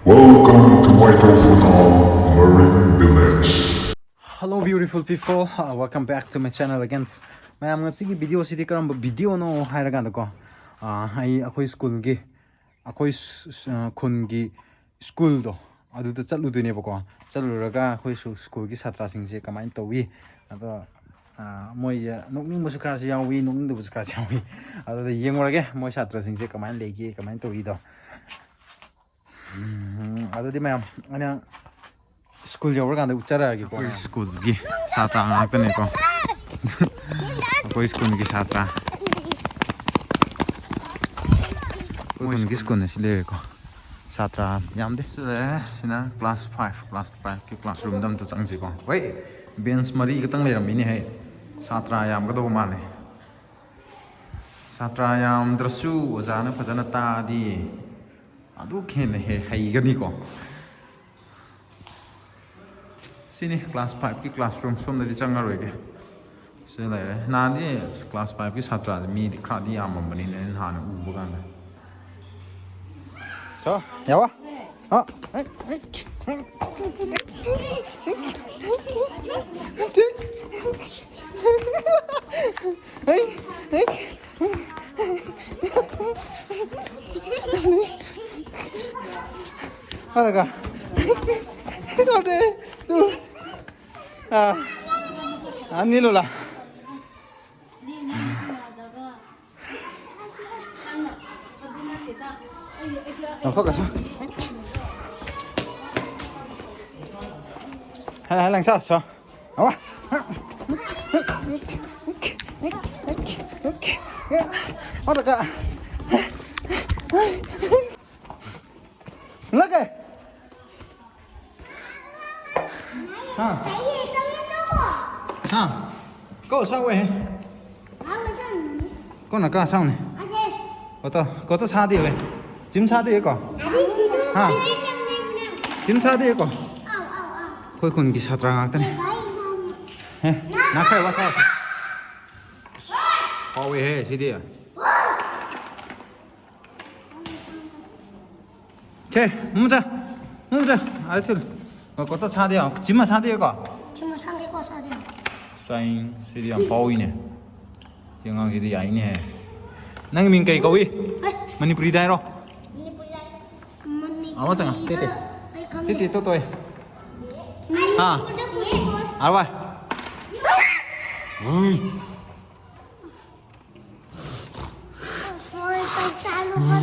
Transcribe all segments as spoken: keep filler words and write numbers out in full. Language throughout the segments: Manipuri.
Welcome to Maitao Funao Marine Village. Hello beautiful people, uh, welcome back to my channel again. ꯃꯌꯥꯝ, ꯉꯁꯤꯒꯤ ꯚꯤꯗꯤꯑꯣꯁꯤꯗꯤ ꯀꯔꯝꯕ ꯚꯤꯗꯤꯑꯣꯅꯣ ꯍꯥꯏꯔꯀꯥꯟꯗꯀꯣ, ꯑ, ꯑꯩ ꯑꯩꯈꯣꯏ ꯁ꯭ꯀꯨꯜꯒꯤ, ꯑꯩꯈꯣꯏ ꯁ-, ꯁ-, ꯑ, ꯈꯨꯟꯒꯤ ꯁ꯭ꯀꯨꯜꯗꯣ ꯑꯗꯨꯗ ꯆꯠꯂꯨꯗꯣꯏꯅꯦꯕꯀꯣ꯫ ꯆꯠꯂꯨꯔꯒ ꯑꯩꯈꯣꯏ ꯁꯨ-, ꯁ꯭ꯀꯨꯜꯒꯤ ꯁꯥꯇ꯭ꯔꯁꯤꯡꯁꯦ ꯀꯃꯥꯏꯅ ꯇꯧꯏ, ꯑꯗꯣ, ꯑ, ꯃꯣꯏꯁꯦ ꯅꯣꯛꯅꯤꯡꯕꯁꯨ ꯈꯔꯁꯨ ꯌꯥꯎꯏ, ꯅꯣꯛꯅꯤꯡꯗꯕꯁꯨ ꯈꯔꯁꯨ ꯌꯥꯎꯏ꯫ ꯑꯗꯨꯗ ꯌꯦꯡꯉꯨꯔꯒꯦ ꯃꯣꯏ ꯁꯥꯇ꯭ꯔꯁꯤꯡꯁꯦ ꯀꯃꯥꯏꯅ ꯂꯩꯒꯦ, ꯀꯃꯥꯏꯅ ꯇꯧꯔꯤꯗꯣ꯫ ꯎꯝ, ꯑꯗꯨꯗꯤ ꯃꯌꯥꯝ, ꯑꯩꯅ ꯁ꯭ꯀꯨꯜ ꯌꯧꯔꯀꯥꯟꯗ ꯎꯠꯆꯔꯛꯑꯒꯦꯀꯣ꯫ ꯑꯩꯈꯣꯏ ꯁ꯭ꯀꯨꯜꯒꯤ ꯁꯥꯇ꯭ꯔ ꯉꯥꯛꯇꯅꯦꯀꯣ꯫ ꯑꯩꯈꯣꯏ ꯁ꯭ꯀꯨꯜꯒꯤ ꯁꯥꯇ꯭ꯔ꯫ ꯑꯩꯈꯣꯏ ꯈꯨꯟꯒꯤ ꯁ꯭ꯀꯨꯜ ꯑꯁꯤ ꯂꯩꯔꯦꯀꯣ꯫ ꯁꯥꯇ꯭ꯔ ꯌꯥꯝꯗꯦ꯫ ꯁꯤ ꯂꯩꯔꯦ꯫ ꯁꯤꯅ class five, class fiveꯀꯤ classroomꯗ ꯑꯝꯇ ꯆꯪꯁꯤꯀꯣ꯫ ꯍꯣꯏ, bench ꯃꯔꯤ ꯈꯛꯇꯪ ꯂꯩꯔꯝꯃꯤꯅꯦ꯫ ꯍꯩ, ꯁꯥꯇ꯭ꯔ ꯌꯥꯝꯒꯗꯧꯕ ꯃꯥꯜꯂꯦ꯫ ꯁꯥꯇ꯭ꯔ ꯌꯥꯝꯗ꯭ꯔꯁꯨ ꯑꯣꯖꯥꯅ ꯐꯖꯅ ꯇꯥꯛꯑꯗꯤ ꯑꯗꯨꯛ ꯍꯦꯟꯅ ꯍꯦ-, ꯍꯩꯒꯅꯤꯀꯣ꯫ ꯁꯤꯅꯤ class fiveꯀꯤ classroom꯫ ꯁꯣꯝꯗꯗꯤ ꯆꯪꯉꯔꯣꯏꯒꯦ꯫ ꯁꯤ ꯂꯩꯔꯦ꯫ ꯅꯍꯥꯟꯗꯤ class fiveꯀꯤ ꯁꯥꯇ꯭ꯔꯗꯤ ꯃꯤꯗꯤ ꯈꯔꯗꯤ ꯌꯥꯝꯃꯝꯕꯅꯤꯅꯦ, ꯑꯩꯅ ꯍꯥꯟꯅ ꯎꯕ ꯀꯥꯟꯗ꯫ ꯆꯣ, ꯌꯥꯋꯥ꯫ ꯑ, ꯑꯩ, ꯑꯩ, ꯑꯩ, ꯑꯩ꯫ ꯍꯜꯂꯒ꯫ ꯇꯧꯔꯦ꯫ ꯇꯨ꯫ ꯑꯥ, ꯑꯅꯤ ꯂꯣꯂꯥ꯫ ꯂꯪꯊꯣꯛꯀꯁꯤ꯫ ꯍꯥꯏ, ꯍꯥꯏ, ꯂꯪꯁꯥ, ꯁꯥ꯫ ꯑꯋꯥ꯫ ꯑꯣ ꯗꯀꯥ꯫ ꯂꯒꯦ꯫ ꯍꯥ꯫ ꯍꯥ꯫ ꯀꯣ ꯁꯥꯎꯋꯦ꯫ ꯀꯣꯟꯅ ꯀꯥ ꯁꯥꯎꯅꯤ꯫ ꯀꯣꯇ ꯀꯣꯇ ꯁꯥꯗꯤ ꯍꯣꯏ꯫ ꯖꯤꯝ ꯁꯥꯗꯤ ꯀꯣ꯫ ꯍꯥ꯫ ꯖꯤꯝ ꯁꯥꯗꯤ ꯀꯣ꯫ ꯑꯩꯈꯣꯏ ꯈꯨꯟꯒꯤ ꯁꯥꯇ꯭ꯔ ꯉꯥꯛꯇꯅꯤ꯫ ꯍꯦ꯫ ꯅꯥꯈꯥꯏ ꯋꯥ ꯁꯥꯎꯁꯦ꯫ ꯍꯥꯎꯋꯦꯍꯦ ꯁꯤꯗꯤ꯫ ꯁꯦ, ꯃꯨꯝꯖꯥ, ꯃꯨꯝꯖꯥ, ꯑꯥ, ꯊꯤꯜꯂꯨ꯫ ꯀꯣ, ꯀꯣꯇ ꯁꯥꯗꯦ, ꯌꯥꯝ ꯆꯤꯝꯃ ꯁꯥꯗꯦꯀꯣ? ꯁꯤꯃ ꯁꯥꯡꯒꯦꯀꯣ, ꯁꯥꯗꯦ꯫ ꯆꯥꯏ, ꯁꯤꯗꯤ ꯌꯥꯝ ꯐꯥꯎꯏꯅꯦ꯫ ꯁꯤ ꯑꯉꯥꯡꯁꯤꯗꯤ ꯌꯥꯏꯅꯦ꯫ ꯅꯪꯒꯤ ꯃꯤꯡ ꯀꯩ ꯀꯧꯏ? ꯍꯣꯏ꯫ ꯃꯅꯤꯄꯨꯔꯤꯗ ꯍꯥꯏꯔꯣ꯫ ꯃꯅꯤꯄꯨꯔꯤꯗ꯫ ꯑꯃ ꯆꯪꯉꯛ, ꯇꯦ, ꯇꯦ꯫ ꯑꯩ ꯈꯪꯗꯦ꯫ ꯇꯦ, ꯇꯦ, ꯇꯣ, ꯇꯣꯏ꯫ ꯍꯥ꯫ ꯃꯅꯤꯄꯨꯔꯗ ꯀꯨꯏꯔꯦ꯫ ꯑꯥꯔ ꯋꯥꯏ꯫ ꯎꯝ꯫ ꯍꯣꯏ, ꯆꯥꯛ ꯆꯥꯔꯨꯕ꯫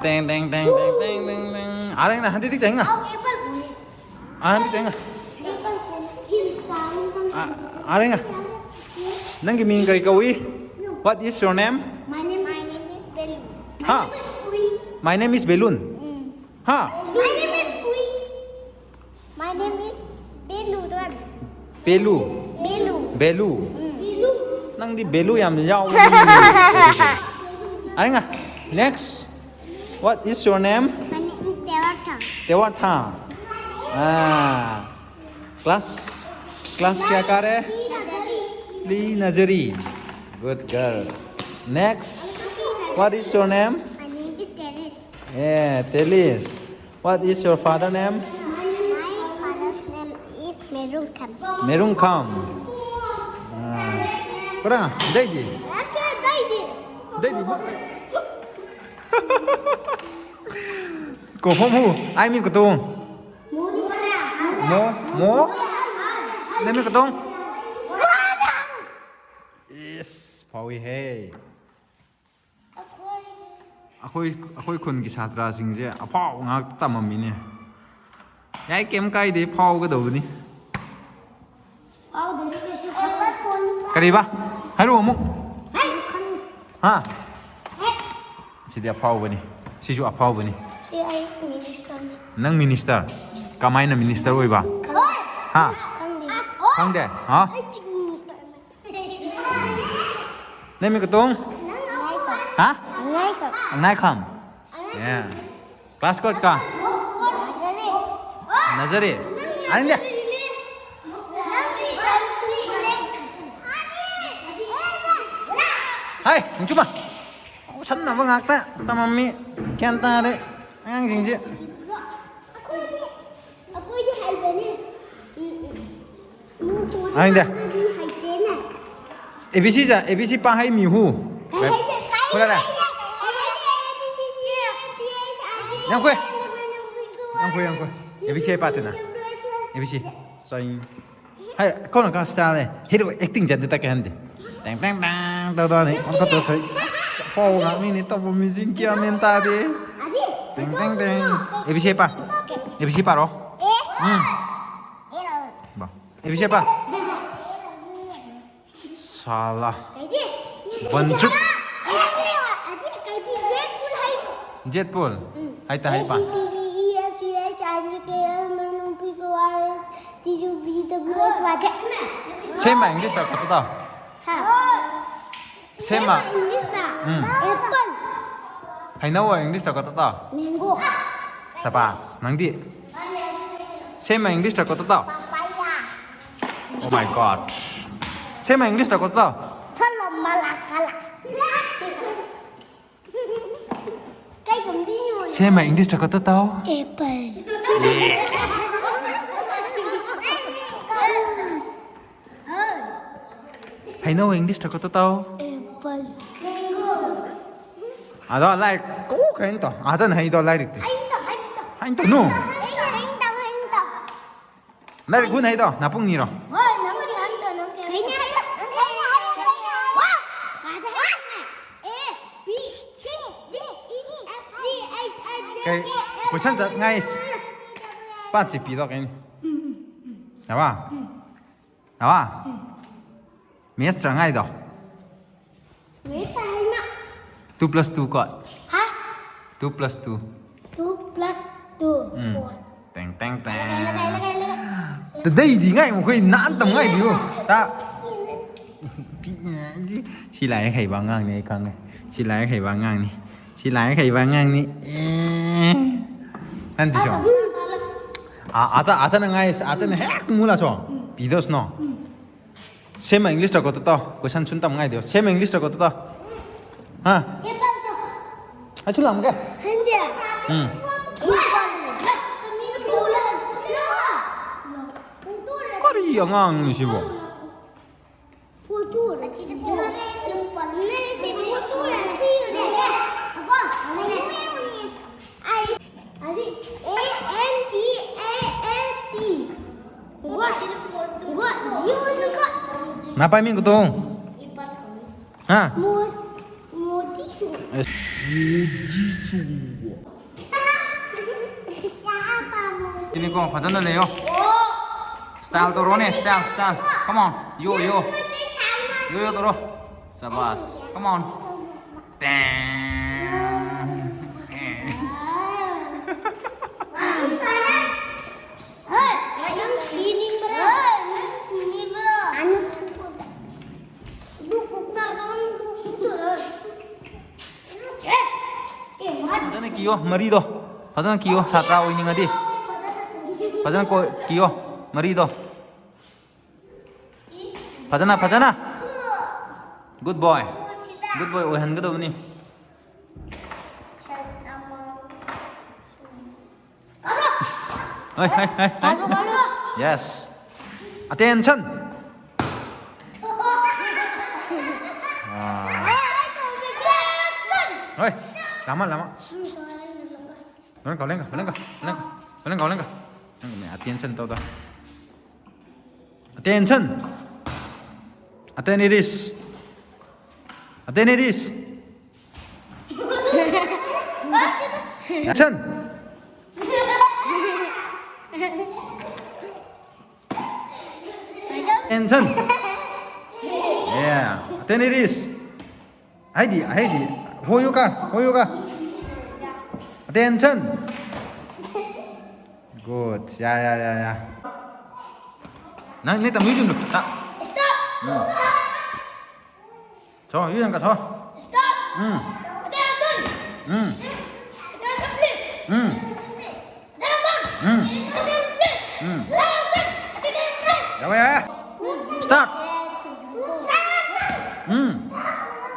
ꯇꯦꯡ, ꯇꯦꯡ, ꯇꯦꯡ, ꯇꯦꯡ, ꯇꯦꯡ, ꯇꯦꯡ, ꯇꯦꯡ꯫ ꯑꯥꯔꯦꯡꯅ ꯍꯟꯗꯤꯗꯤ ꯆꯪꯉ꯫ ꯑꯧ, ꯑꯦꯄꯜ ꯎꯏ꯫ ꯑꯥ, ꯍꯟꯗꯤ ꯆꯪꯉ꯫ ꯑꯦꯄꯜ ꯎꯏ꯫ ꯍꯤꯜ ꯆꯥꯔꯨꯕ꯫ ꯑꯥ, ꯑꯥꯔꯦꯡꯅ꯫ ꯅꯪꯒꯤ ꯃꯤꯡ ꯀꯔꯤ ꯀꯧꯏ? What is your name? My name is, my name is Belu. ꯍꯥ? My name is Queen. My name is Belun. Mm. ꯍꯥ? My name is Queen. My name is Belu, tuan. ꯄꯦꯂꯨ꯫ Belu. Value. Mm. Belu. ꯅꯪꯗꯤ ꯕꯦꯂꯨ ꯌꯥꯝ ꯌꯥꯎꯋꯤ꯫ ꯑꯥꯔꯦꯡꯅ꯫ Next. What is your name? My name is Tewata. ꯇꯦꯋꯥꯊꯥ꯫ Ah. Class, class ꯀꯌꯥ ꯀꯥꯔꯦ? Pre nursery. Good girl. Next. What is your name? My name is Telis. Yeah, Telis. What is your father name? My father's name is Merungkam. ꯃꯦꯔꯨꯡꯈꯥꯝ꯫ ꯑꯥ꯫ ꯀꯔꯥ? ꯗꯩꯗꯤ? ꯗꯩꯗꯤ? ꯀꯣꯐꯝ ꯍꯨ? ꯑꯥꯏ ꯃꯤ ꯀꯇꯣꯡ꯫ ꯃꯣ? ꯃꯣ? ꯅꯃꯤ ꯀꯇꯣꯡ? ꯏꯁ, ꯐꯥꯎꯏ ꯍꯦ꯫ ꯑꯩꯈꯣꯏ, ꯑꯩꯈꯣꯏ ꯈꯨꯟꯒꯤ ꯁꯥꯇ꯭ꯔꯁꯤꯡꯁꯦ ꯑꯐꯥꯎꯕ ꯉꯥꯛꯇ ꯇꯝꯃꯝꯃꯤꯅꯦ꯫ ꯌꯥꯏ, ꯀꯩꯝ ꯀꯥꯏꯗꯦ, ꯐꯥꯎꯒꯗꯧꯕꯅꯤ꯫ ꯀꯔꯤꯕ? ꯍꯥꯏꯔꯛꯑꯣ ꯑꯃꯨꯛ꯫ ꯍꯥ? ꯁꯤꯗꯤ ꯑꯐꯥꯎꯕꯅꯤ꯫ ꯁꯤꯁꯨ ꯑꯐꯥꯎꯕꯅꯤ꯫ ꯁꯤ ꯑꯩ ꯃꯤꯅꯤꯁꯇꯔꯅꯤ꯫ ꯅꯪ ꯃꯤꯅꯤꯁꯇꯔ? ꯀꯃꯥꯏꯅ ꯃꯤꯅꯤꯁꯇꯔ ꯑꯣꯏꯕ? ꯍꯥ? ꯈꯪꯗꯦ꯫ ꯈꯪꯗꯦ? ꯍꯥ? ꯑꯩ ꯆꯤꯞ ꯃꯤꯅꯤꯁꯇꯔꯅꯤ꯫ ꯅꯪ ꯃꯤ ꯀꯇꯣꯡ? ꯍꯥ? ꯉꯥꯏꯈꯣ꯫ ꯉꯥꯏꯈꯥꯝ? ꯑꯦ꯫ ꯀ꯭ꯂꯥꯁ ꯀꯣꯠ ꯀ? ꯅꯖꯔꯤ? ꯑꯅꯤꯡꯗꯦ꯫ ꯍꯥꯏ, ꯅꯣꯡꯆꯨꯕ꯫ ꯉꯥꯎꯁꯟꯅꯕ ꯉꯥꯛꯇ ꯇꯝꯃꯝꯃꯤ꯫ ꯒ꯭ꯌꯥꯟ ꯇꯥꯗꯦ ꯑꯉꯥꯡꯁꯤꯡꯁꯦ꯫ ꯑꯩꯈꯣꯏꯗꯤ ꯑꯩꯈꯣꯏꯗꯤ ꯍꯩꯕꯅꯤ꯫ ꯍꯥꯏꯗꯦ꯫ ꯑꯩꯈꯣꯏꯗꯤ ꯍꯩꯇꯦꯅꯦ꯫ ꯑꯦ ꯕꯤ ꯁꯤ ꯖ ꯑꯦ ꯕꯤ ꯁꯤ ꯄꯥ ꯍꯩ ꯃꯤꯍꯨ꯫ ꯀꯩ ꯍꯩꯇꯦ? ꯀꯩ ꯐꯨꯔꯥꯔꯦ꯫ ꯍꯩꯇꯦ? ꯀꯩ ꯍꯩꯇꯦ? ꯑꯦ B C D F G H I J. ꯌꯥꯝ ꯀꯨꯏ꯫ ꯌꯥꯝ ꯀꯨꯏ, ꯌꯥꯝ ꯀꯨꯏ꯫ ꯑꯦ ꯕꯤ ꯁꯤ ꯍꯩ ꯄꯥꯠꯇꯦꯅ꯫ ꯑꯦ ꯕꯤ ꯁꯤ꯫ ꯆꯣꯏ꯫ ꯍꯥꯏ, ꯀꯣꯟꯅ ꯀꯥ style ꯅꯦ꯫ Hero acting ꯆꯠꯇꯦ ꯇꯛꯀꯦ ꯍꯟꯗꯦ꯫ ꯇꯦꯡ ꯇꯦꯡ ꯇꯦꯡ ꯇꯧꯗꯅꯤ꯫ ꯑꯣꯟꯈꯠꯇ ꯁꯣꯏ꯫ ꯐꯥꯎ ꯉꯥꯛꯅꯤꯅꯦ ꯇꯧꯕ ꯃꯤꯁꯤꯡ ꯒ꯭ꯌꯥꯟ ꯃꯦꯟ ꯇꯥꯗꯦ꯫ ꯑꯗꯤ ꯇꯦꯡ ꯇꯦꯡ ꯇꯦꯡ꯫ ꯑꯦ ꯕꯤ ꯁꯤ ꯄꯥ꯫ ꯑꯦ ꯕꯤ ꯁꯤ ꯄꯥꯔꯣ꯫ ꯑꯦ꯫ ꯎꯝ꯫ ꯑꯦ꯫ ꯕꯥ꯫ ꯑꯦ ꯕꯤ ꯁꯤ ꯄꯥ꯫ ꯁꯥꯂꯥ꯫ ꯀꯩꯗꯤ? ꯕꯟꯆꯨꯛ꯫ ꯑꯗꯤ ꯀꯩꯗꯤ ꯖꯦꯠ ꯄꯨꯜ ꯍꯥꯏ꯫ Z full. ꯍꯥꯏ ꯇ ꯍꯥꯏ ꯄꯥ꯫ A B C D E F G H I J K L M N O P Q R S T U V W X Y Z. ꯁꯦꯝꯃ ꯏꯪꯂꯤꯁꯇ ꯀꯠꯇ ꯇꯥꯎ꯫ ꯍꯥ꯫ ꯁꯦꯝꯃ꯫ ꯏꯪꯂꯤꯁꯇ꯫ ꯎꯝ꯫ ꯑꯦꯄꯜ꯫ ꯍꯩꯅꯧ ꯏꯪꯂꯤꯁꯇ ꯀꯠꯇ ꯇꯥꯎ꯫ ꯃꯦꯡꯒꯣ꯫ ꯁꯕꯥꯁ꯫ ꯅꯪꯗꯤ? ꯁꯦꯝꯃ ꯏꯪꯂꯤꯁꯇ ꯀꯠꯇ ꯇꯥꯎ꯫ ꯄꯄꯥꯌꯥ꯫ Oh my God. ꯁꯦꯝꯃ ꯏꯪꯂꯤꯁꯇ ꯀꯠꯇ ꯇꯥꯎ꯫ ꯁꯂꯝ ꯃꯂꯥꯀꯂꯥ꯫ ꯀꯩ ꯈꯨꯝꯗꯣꯏꯅꯣ? ꯁꯦꯝꯃ ꯏꯪꯂꯤꯁꯇ ꯀꯠꯇ ꯇꯥꯎ꯫ ꯑꯦꯄꯜ꯫ ꯍꯣꯏ꯫ ꯍꯩꯅꯧ ꯏꯪꯂꯤꯁꯇ ꯀꯠꯇ ꯇꯥꯎ꯫ ꯑꯦꯄꯜ꯫ ꯃꯦꯡꯒꯣ꯫ ꯑꯗꯣ ꯂꯥꯏꯔꯤꯛ ꯀꯧ ꯀꯩꯅꯣ ꯇꯧ꯫ ꯑꯗꯅ ꯍꯩꯗꯣ ꯂꯥꯏꯔꯤꯛꯇꯤ꯫ ꯍꯩꯅꯧ, ꯍꯩꯅꯧ꯫ ꯍꯩꯅꯧ ꯇꯧꯅꯨ꯫ ꯍꯩꯅꯧ, ꯍꯩꯅꯧ, ꯍꯩꯅꯧ꯫ ꯂꯥꯏꯔꯤꯛ ꯍꯨꯟ ꯍꯩꯗꯣ ꯅꯥꯄꯨꯡꯅꯤꯔꯣ꯫ ꯍꯣꯏ, ꯅꯪꯒꯤ ꯍꯩꯅꯧ, ꯅꯪꯒꯤ ꯍꯩꯅꯧ꯫ ꯀꯩꯅꯣ ꯍꯩꯅꯧ? ꯀꯩꯅꯣ ꯍꯩꯅꯧ? ꯀꯩꯅꯣ ꯍꯩꯅꯧ? ꯋꯥ! ꯀꯥꯏꯗ ꯍꯩꯅꯧ? A, B, C, D, E, F, G, H, I, J, ꯀꯩ K, L, question ꯆꯠ ꯉꯥꯏꯁ꯫ ꯄꯥꯠꯁꯤ ꯄꯤꯗꯣ ꯀꯩꯅꯤ꯫ ꯅꯋꯥ꯫ ꯅꯋꯥ꯫ ꯃꯦꯠꯁꯇ ꯉꯥꯏꯗꯣ꯫ ꯃꯦꯠꯁ ꯍꯥꯏꯅ꯫ Two plus two ꯀꯣ꯫ ꯍꯥ? Two plus two꯫ Two plus two, ꯎꯝ꯫ Four꯫ ꯇꯦꯡ ꯇꯦꯡ ꯇꯦꯡ꯫ ꯂꯒꯥꯏ, ꯂꯒꯥꯏ, ꯂꯒꯥꯏ꯫ ꯇꯗꯩꯗꯤ ꯉꯥꯏ ꯃꯈꯣꯏ ꯅꯥꯟ ꯇꯝ ꯉꯥꯏꯗꯤꯌꯣ꯫ ꯇꯥ꯫ ꯁꯤ ꯂꯥꯏꯔꯤꯛ ꯍꯩꯕ ꯑꯉꯥꯡꯅꯤ ꯑꯩ ꯈꯪꯉꯦ꯫ ꯁꯤ ꯂꯥꯏꯔꯤꯛ ꯍꯩꯕ ꯑꯉꯥꯡꯅꯤ꯫ ꯁꯤ ꯂꯥꯏꯔꯤꯛ ꯍꯩꯕ ꯑꯉꯥꯡꯅꯤ꯫ ꯑꯦ꯫ ꯅꯟꯗꯤꯁꯣ꯫ ꯑ, ꯑꯆꯥ, ꯑꯆꯥꯅ ꯉꯥꯏ, ꯑꯆꯥꯅ ꯍꯦꯛ ꯃꯨꯂꯥꯁꯣ꯫ ꯄꯤꯗꯣꯁꯅꯣ꯫ ꯁꯦꯝꯃ ꯏꯪꯂꯤꯁ ꯇꯀꯣ ꯇꯣ꯫ Question ꯁꯨꯟ ꯇꯝ ꯉꯥꯏꯗꯤꯌꯣ꯫ ꯁꯦꯝꯃ ꯏꯪꯂꯤꯁ ꯇꯀꯣ ꯇꯣ꯫ ꯍꯥ? ꯑꯦꯄꯜꯗꯣ꯫ ꯑꯩꯁꯨ ꯂꯥꯝꯒꯦ꯫ ꯍꯟꯗꯦ꯫ ꯎꯝ꯫ ꯀꯔꯤ ꯑꯉꯥꯡꯅꯣ ꯁꯤꯕꯣ? ꯅꯄꯥꯏ ꯃꯤꯡ ꯀꯇꯣ? ꯍꯥ? ꯑꯦꯁ꯫ ꯁꯤꯅꯤꯀꯣ, ꯐꯖꯅ ꯂꯩꯌꯣ꯫ Style ꯇꯧꯔꯣꯅꯦ, style, style. Come on. ꯌꯣ, ꯌꯣ꯫ ꯌꯣ, ꯌꯣ ꯇꯧꯔꯣ꯫ ꯁꯕꯥꯁ꯫ Come on. ꯇꯦꯡ꯫ ꯍꯣꯏ, ꯅꯪ ꯁꯤꯅꯤꯡꯕ꯭ꯔꯥ? ꯅꯪ ꯁꯤꯅꯤꯡꯕ꯭ꯔꯥ? ꯑꯗꯨ ꯀꯨꯛꯅ ꯅꯪ ꯀꯨꯛꯇꯣꯏꯔꯣ? ꯐꯖꯅ ꯀꯤꯌꯣ ꯃꯔꯤꯗꯣ꯫ ꯐꯖꯅ ꯀꯤꯌꯣ, ꯁꯥꯇ꯭ꯔ ꯑꯣꯏꯅꯤꯡꯉꯗꯤ꯫ ꯐꯖꯅ ꯀꯣ-, ꯀꯤꯌꯣ ꯃꯔꯤꯗꯣ꯫ ꯐꯖꯅ, ꯐꯖꯅ꯫ Good boy꯫ Good boy ꯑꯣꯏꯍꯟꯒꯗꯕꯅꯤ꯫ ꯍꯣꯏ, ꯍꯣꯏ, ꯍꯣꯏ, ꯍꯣꯏ꯫ Yes꯫ Attention꯫ ꯑꯥ꯫ ꯍꯣꯏ꯫ ꯂꯥꯃ, ꯂꯥꯃ꯫ ꯂꯣꯏꯅ ꯀꯥꯎ, ꯂꯣꯏꯅ ꯀꯥꯎ, ꯂꯣꯏꯅ ꯀꯥꯎ, ꯂꯣꯏꯅ ꯀꯥꯎ, ꯂꯣꯏꯅ ꯀꯥꯎ, ꯂꯣꯏꯅ ꯀꯥꯎ꯫ ꯅꯪ attention ꯇꯧꯗ꯫ Attention꯫ Attention it is꯫ Attention it is꯫ Action! Attention! Yeah, attention it is. Haidi, haidi. Hold your car, hold your car. Attention! Good. Yeah, yeah, yeah, yeah. Nang ni tamu jun ta. Stop! Hmm. So, yun ang kaso. Stop! Hmm. Attention! Hmm. Attention, please! Hmm. Attention! Hmm. Attention, please! Hmm. Attention! Attention! Yawa, yawa. Stop! Hmm.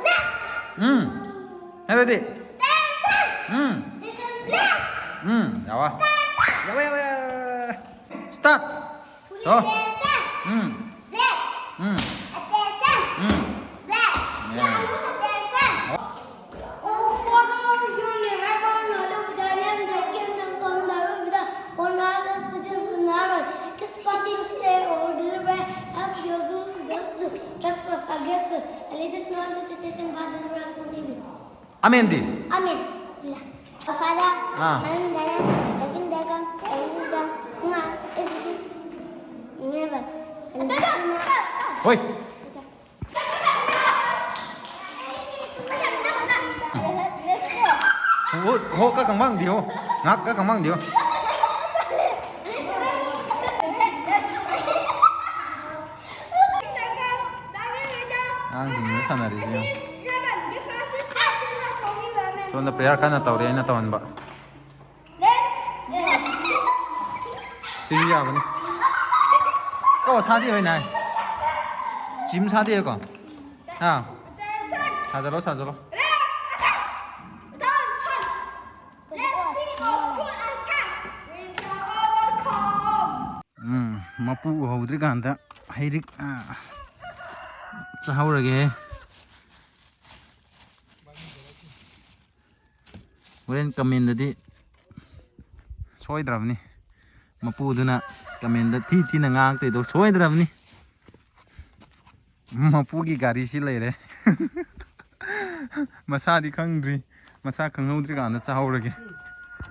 Next! ꯎꯝ꯫ ꯍꯥꯏꯔꯗꯤ꯫ ꯎꯝ꯫ ꯎꯝ꯫ ꯌꯥꯋꯥ꯫ ꯌꯥꯋꯥ, ꯌꯥꯋꯥ, ꯌꯥꯋꯥ꯫ Start꯫ To. Um. Um. Um. Trespass against us, and lead us not into temptation, but deliver us from evil. Amen di. Amen. Father, Ah. Amen, Amen, Amen, Amen, Amen, Amen, Amen. Hoi. Ho, ho, ka kang mang di ho. Ngak ka kang mang di ho. ꯑꯉꯥꯡꯁꯤꯡꯁꯤꯅ ꯁꯥꯟꯅꯔꯤꯁꯦ ꯌꯦꯡꯉꯣ꯫ ꯁꯣꯝꯗ prayer ꯀꯟꯅ ꯇꯧꯔꯤ, ꯑꯩꯅ ꯇꯧꯍꯟꯕ꯫ ꯁꯤꯁꯨ ꯌꯥꯕꯅꯤ꯫ ꯀꯣ ꯁꯥꯗꯤ ꯍꯣꯏ ꯅꯥꯏ꯫ ꯖꯤꯝ ꯁꯥꯗꯤ ꯀꯣ꯫ ꯑꯥ꯫ ꯁꯥꯖꯜꯂꯣ, ꯁꯥꯖꯜꯂꯣ꯫ ꯎꯝ, ꯃꯄꯨ ꯎꯍꯧꯗ꯭ꯔꯤꯀꯥꯟꯗ ꯍꯩꯔꯤꯛ, ꯑ, ꯆꯥꯍꯧꯔꯒꯦ꯫ ꯍꯣꯔꯦꯟ commentꯗꯗꯤ ꯁꯣꯏꯗ꯭ꯔꯕꯅꯤ꯫ ꯃꯄꯨꯗꯨꯅ commentꯗ ꯊꯤ ꯊꯤꯅ ꯉꯥꯡꯉꯛꯇꯣꯏꯗꯣ ꯁꯣꯏꯗ꯭ꯔꯕꯅꯤ꯫ ꯃꯄꯨꯒꯤ ꯒꯥꯔꯤꯁꯤ ꯂꯩꯔꯦ꯫ ꯃꯁꯥꯗꯤ ꯈꯪꯗ꯭ꯔꯤ꯫ ꯃꯁꯥ ꯈꯪꯍꯧꯗ꯭ꯔꯤꯀꯥꯟꯗ ꯆꯥꯍꯧꯔꯒꯦ꯫